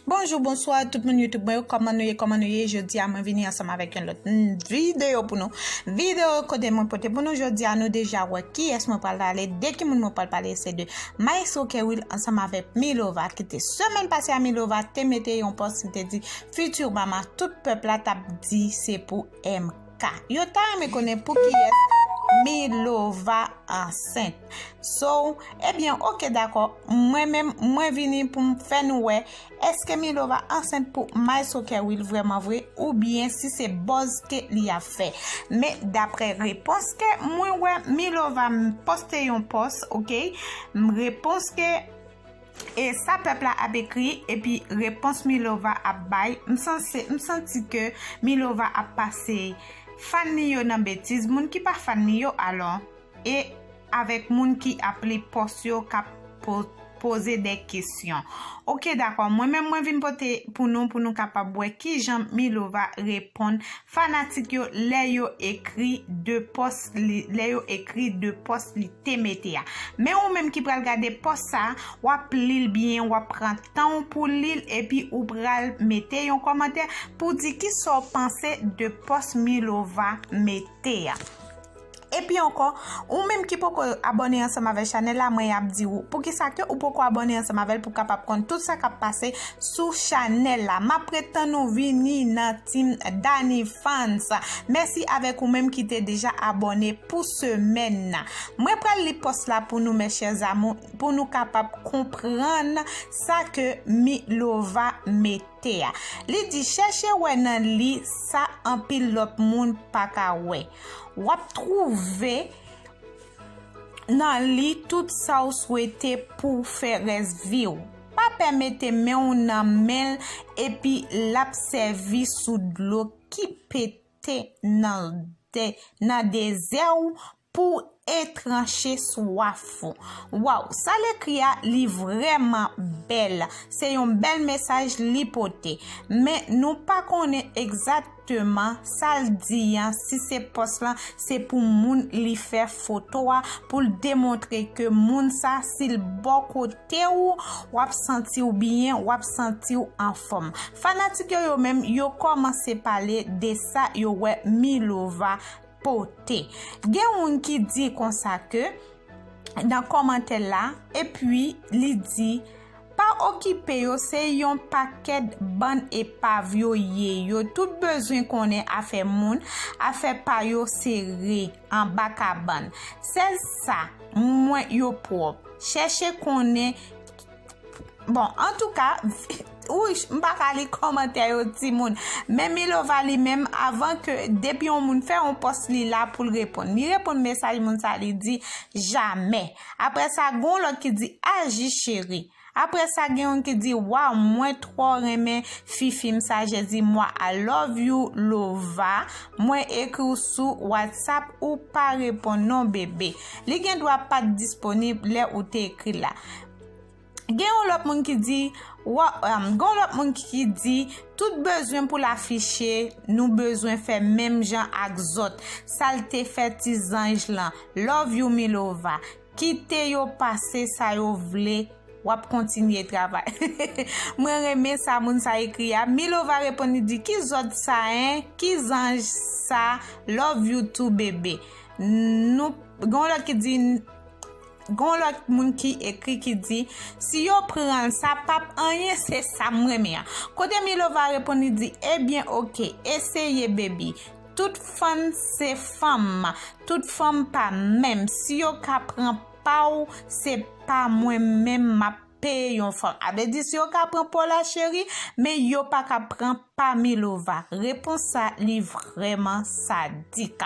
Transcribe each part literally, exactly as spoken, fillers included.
Bonjou, bonswa tout moun YouTube mwen yo, kòman nou ye, kòman nou ye? Jodi a mwen vini ansanm avèk yon lòt n- videyo pou nou. Videyo kote mwen pote pou nou jodi a, nou deja wè kiyès mwen pral pale, de ki moun mwen pral pale, se de Maestro Kerwill ansanm avèk Milova ki te semèn pase a, Milova te mete yon pòs ki te di future maman tout pèp la t ap di se pou M K. Yo ta renmen konnen pou kiyès Milova ansent. So, ebyen, oke, dakò. Mwen menm, mwen vini pou m fè nou wè èske Milova ansent pou Maestro Kerwill vrèman vre, oubyen si se buzz ke li ap fè. Men daprè repons ke mwen wè, Milova poste yon pòs, oke? Repons ke e sa pèp la ap ekri, epi repons Milova ap bay, m sanse, m santi ke Milova ap pase fan li yo nan betiz, moun ki pa fan li yo alò, e avèk moun ki ap li pòs yo k ap po- poze de kesyon. Oke, dakò, mwen menm mwen vin pote pou nou, pou nou kapab wè kijan Milova reponn fanatik yo lè yo ekri de pòs li, lè yo ekri de pòs li te mete a. Men ou menm ki pral gade pòs sa, w ap li l byen, w ap pran tan w pou li l, epi ou pral mete yon kòmantè pou di kisa w panse de pòs Milova mete a. Epi ankò, ou menm ki poko abòne ansanm avèk chanèl la, mwen ap di ou, poukisa ke ou poko abòne ansanm avè l pou w kapab konn tout sa k ap pase sou chanèl la. M ap ret tann ou vini nan Team Dany Fans. Mèsi avèk ou menm ki te deja abòne pou semèn nan. Mwen pral li pòs la pou nou, mes chers amours, pou nou kapab konprann sa ke Milova mete a. Li di, chèche wè nan li sa anpil lòt moun pa ka wè. W ap twouve nan li tout sa w swete pou w fè rès vi w. Pa pè mete men w nan men l epi l ap sèvi sou dlo ki pete nan de, nan dezè w pou etranche swaf ou. Waw, sa l ekri a, li vrèman bèl. Se yon bèl mesaj li pote. Men nou pa konnen egzakteman sa l di an, si se pòs lan, se pou moun li fè foto a, pou l demontre ke moun sa, si l bò kote w, w ap santi w byen, w ap santi w anfòm. Fanatik yo, yo menm, yo kòmanse pale de sa yo wè Milova pote. Gen youn ki di konsa ke, nan kòmantè la, epi li di, pa okipe yo, se yon pakèt bann epav yo ye. Yo tout bezwen konnen afè moun, afè pa yo sere anba kabann. Sèl sa, mwen yo pwòp. Chèche konnen Bon, antouka, wi, m pa ka li kòmantè yo, timoun. Men Milova li menm, avan ke, depi yon moun fè yon pòs, li la pou l reponn. Li reponn mesaj moun sa, li di, jamè. Apre sa, gon lòt ki di, aji cheri. Apre sa, gen youn ki di, waw, mwen twò renmen fi fim sa, Jezi mwa, I love you, Lova. Mwen ekri w sou WhatsApp, ou pa reponn non, bebe. Li gen dwa pa t disponib lè ou te ekri la. Gen yon lòt moun ki di, wa, um, gen yon lòt moun ki di, tout bezwen pou l afiche, nou bezwen fè menm jan ak zòt. Sa l te fè ti zanj lan. Love you, Milova. Kite yo pase sa yo vle, w ap kontinye travay. Mwen renmen sa moun sa ekri a. Milova reponn, li di, ki zòt sa, en? Ki zanj sa? Love you too, bebe. Nou, gen yon lòt ki di, Gon lòt moun ki ekri ki di, si yo pran l, sa p ap anyen, se sa m renmen an. Kote Milova reponn, li di, ebyen, oke, eseye, baby. Tout fanm se fanm, tout fanm pa menm. Si yo ka pran pa w, se pa mwen menm m ap peye yon fanm. A vle di, si yo ka pran pa w la, cheri, men yo pa ka pran pa Milova. Repons sa, li vrèman sadik.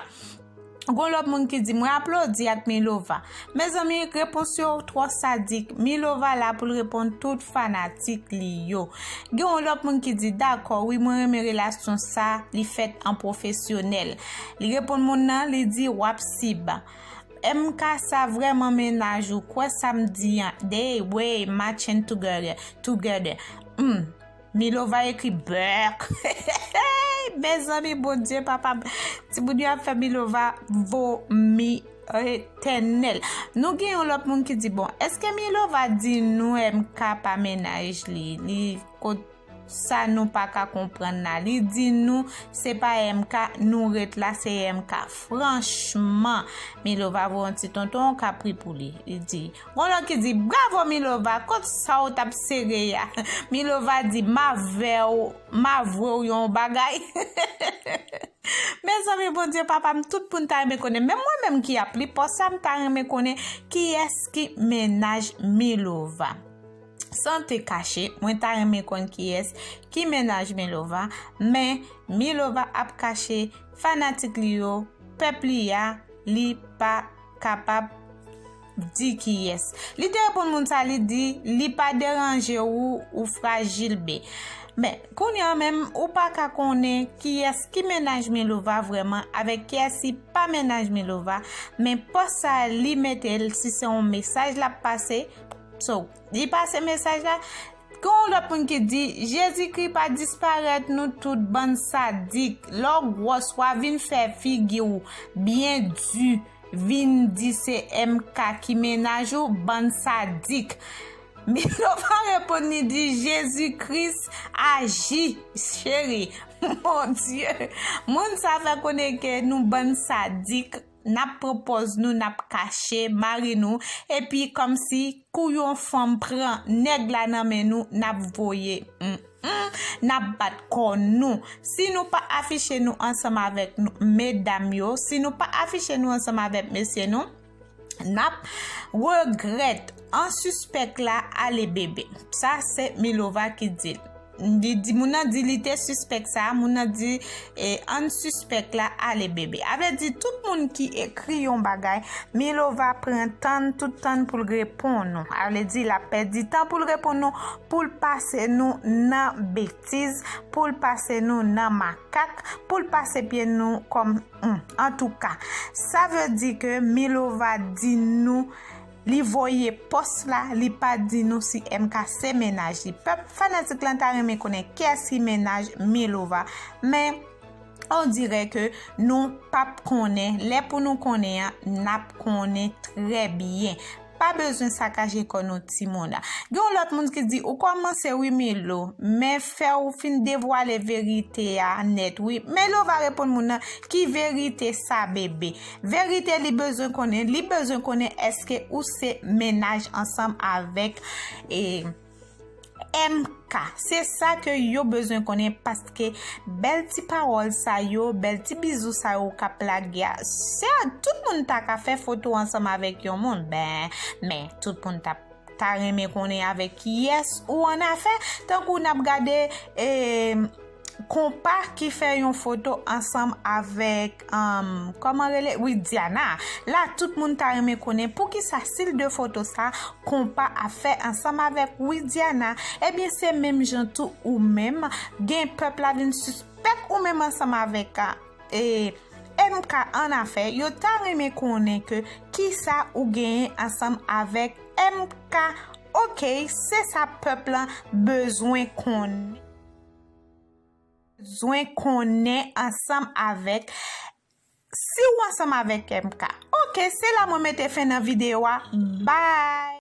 Gon lòt moun ki di, mwen aplodi ak Milova. Mezanmi, repons yo twò sadik. Milova la pou l reponn tout fanatik li yo. Gen yon lòt moun ki di, dakò, wi, mwen renmen relasyon sa, li fèt an pwofesyonèl. Li reponn moun nan, li di, w ap sib. M K sa vrèman mennaj ou, kwè sa m di an. They way matching together, together. Hmm. Milova ekri bèk. Mezanmi, Bondye, papa, timoun yo ap fè Milova vomi etènèl. Nou gen yon lòt moun ki di, bon, èske Milova di nou M K pa mennaj li? Li kot sa nou pa ka konprann la. Li di nou, se pa M K, nou ret la, se M K. Franchman, Milova voye yon ti tonton Kapri pou li. Li di, gon lòt ki di, bravo Milova, kot sa w t ap sere a? Milova di, m avè w, m avwe w yon bagay. Mezanmi, Bondye papa m, tout moun ta renmen konnen. Menm mwen menm ki ap li pòs sa, m ta renmen konnen kiyès ki mennaj Milova. San te kache, mwen ta renmen konn kiyès ki mennaj Milova, men Milova ap kache fanatik li yo, pèp li a, li pa kapab di kiyès. Li te reponn moun sa, li di, li pa deranje ou, ou frajil be. Men, kounye a menm, ou pa ka konnen kiyès ki mennaj Milova vrèman, avèk kiyès ki pa mennaj Milova, men pòs sa li mete l, si se yon mesaj l ap pase, so, li pase mesaj la, gen yon lòt moun ki di, Jezikri pa disparèt nou tout bann sadik, lè w gwòs w a vin fè figi w byen di, vin di se M K ki mennaj ou, bann sadik. Milova reponn li di, Jezi Kris aji, cheri. Mon Dieu. Moun sa fè konnen ke nou bann sadik, n ap pran pòz nou, n ap kache mari nou, epi kòmsi kou yon fanm pran nèg la nan men nou, n ap voye. Mm, mm, n ap bat kò nou. Si nou pa afiche nou ansanm avèk nou, medam yo, si nou pa afiche nou ansanm avèk mesye nou, n ap regrèt. An sispèk la ale bebe. Sa se Milova ki di l. Li di, moun nan di li te sispèk sa, moun nan di, e, an sispèk la ale bebe. A vle di, tout moun ki ekri yon bagay, Milova pran tan, tout tan pou l reponn nou. A vle di, l ap pèdi tan pou l reponn nou, pou l pase nou nan betiz, pou l pase nou nan makak, pou l pase pye nou kòm, hmm, antouka. Sa vle di ke Milova di nou li voye pòs la, li pa di nou si M K se mennaj li. Pèp fanatik lan ta renmen konnen kiyès ki mennaj Milova. Men, on dirè ke nou p ap konnen. Lè pou nou konnen an, n ap konnen trè byen. Pa bezwen sakaje kò nou timoun la. Gen yon lòt moun ki di, ou kòmanse wi Milo, men fè w fin devwale verite a nèt wi. Milova reponn moun nan, ki verite sa bebe? Verite li bezwen konnen, li bezwen konnen èske ou se mennaj ansanm avèk, e, M K. Se sa ke yo bezwen konnen, paske bèl ti pawòl sa yo, bèl ti bizou sa yo k ap lage a, se tout moun ta ka fè foto ansanm avèk yon moun, ben, men tout moun ta, ta renmen konnen avèk kiyès ou annafè, tankou n ap gade, e, Konpa ki fè yon foto ansanm avèk, um, kòman rele? Widiana. La, tout moun ta renmen konnen poukisa stil de foto sa Konpa ap fè ansanm avèk Widiana. Ebyen, se menm jan tou ou menm, gen pèp la vin sispèk ou menm ansanm avèk, e, M K annafè. Yo ta renmen konnen ke kisa ou genyen ansanm avèk M K. Oke, se sa pèp lan bezwen konnen. Bezwen konnen ansanm avèk, si w ansanm avèk M K. Oke, se la mwen mete fen nan videyo a. Bye!